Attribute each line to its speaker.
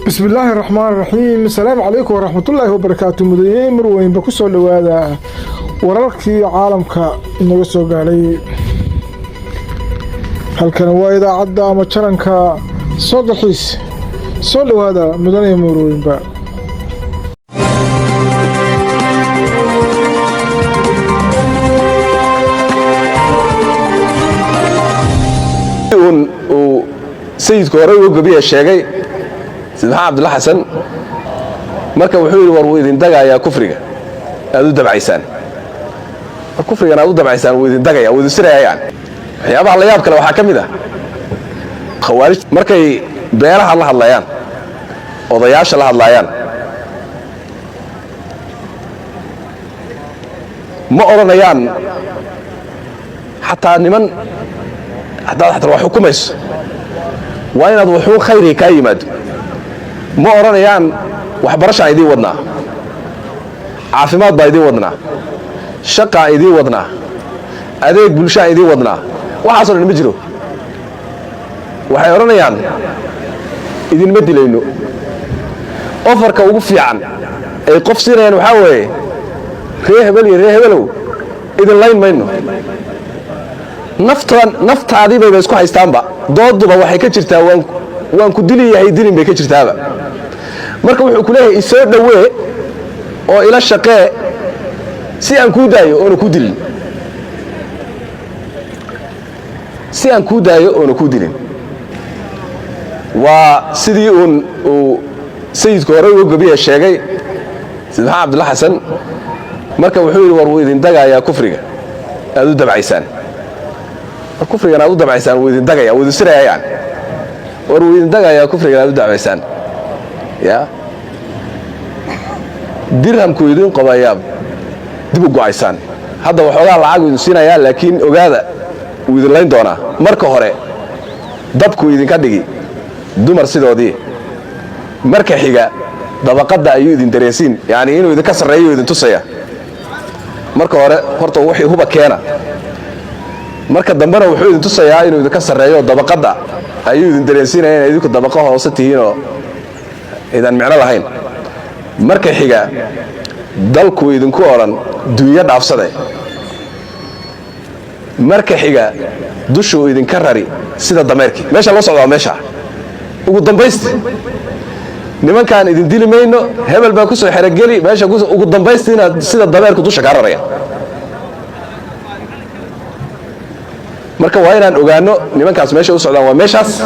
Speaker 1: Bismi illaahi raxmaan raxiim. Asalaamu calaykum waraxmatullaahi wabarakaatu. Mudane, marweynba, ku soo dhowaada wararkii caalamka inaga soo gaadhay. Halkani waa idaacadda ama channelka Soo Dalxiis. Soo dhowaada, mudane, marweynba.
Speaker 2: Un uu sayidku horey uga gobiya sheegay, Sayid Maxamed Cabdulla Xasan, marka wuxuu yidhi: "War wuu idin dagayaa kufriga aad u dabcaysaan, war kufrigan aad u dabcaysaan wuu idin dagaya, wuu idin siraya." Yani waxyaabaha la yaab kale waxaa ka mid ah, khawaarij markay beelaha la hadlayaan, odayaasha la hadlaayaan, ma odhanayaan xataa niman haddaad xataa wax xukumayso waa inaad wuxuu khayriga kaa yimaado. Ma odhanayaan waxbarashaan idiin wadnaa, caafimaad baa idiin wadnaa, shaqaan idiin wadnaa, adeeg bulshaan idiin wadnaa. Waxaaso dhan ma jiro. Waxay odhanayaan idinma dilayno. Offerka ugu fiican ay qof siinayaan waxaa weeye: "Ree hebel iyo ree hebelow, idin layn mayno." Naftan naftaadii bayba isku haystaanba, dooduba waxay ka jirtaa waan ku dili yahay, dilin bay ka jirtaaba. Marka wuxuu ku leeyahay: "Isoo dhowee oo ila shaqee si aan kuu daayo oona kuu dilin, si aan kuu daayo oona kuu dilin." Waa sidii uun uu sayidku horey uga gobiya sheegay, Sayid Maxamed Cabdulla Xasan, marka wuxuu yidhi: "War wuu idin dagayaa kufriga aad u dabcaysaan, war kufrigan aad u dabcaysaan wuu idin dagaya, wuu idin siraya." Yani war wuu idin dagayaa kufrigan aad u dabcaysaan, ya dirhamku idin qobayaa dib u go'aysaan. Hadda waxoogaa lacag idin siinayaa, laakiin ogaada, wuu idin layn doonaa. Marka hore dabku idinka dhigi dumar sidoodii, marka xiga dabaqadda ayuu idin dareensiin, yani inuu idinka sarreeyo idin tusaya. Marka hore horta wixii huba keena, marka dambena wuxuu idin tusayaa inuu idinka sarreeyo. Dabaqadda ayuu idin dareensiinaya inay idinku dabaqo hoose tihiinoo idan micno lahayn. Marka xiga dalku idinku odhan dunyo dhaafsade. Marka xiga dushuu idinka rari sida dameerkii. Meesha loo socda waa meesha ugu dambaysti. Nimankaan idin dili mayno, hebel baa kusoo xerogeli meesha, ugu dambaystiina sida dameerku dusha kaa raraya. Marka waa inaan ogaano nimankaas meesha u socdaan waa meeshaas.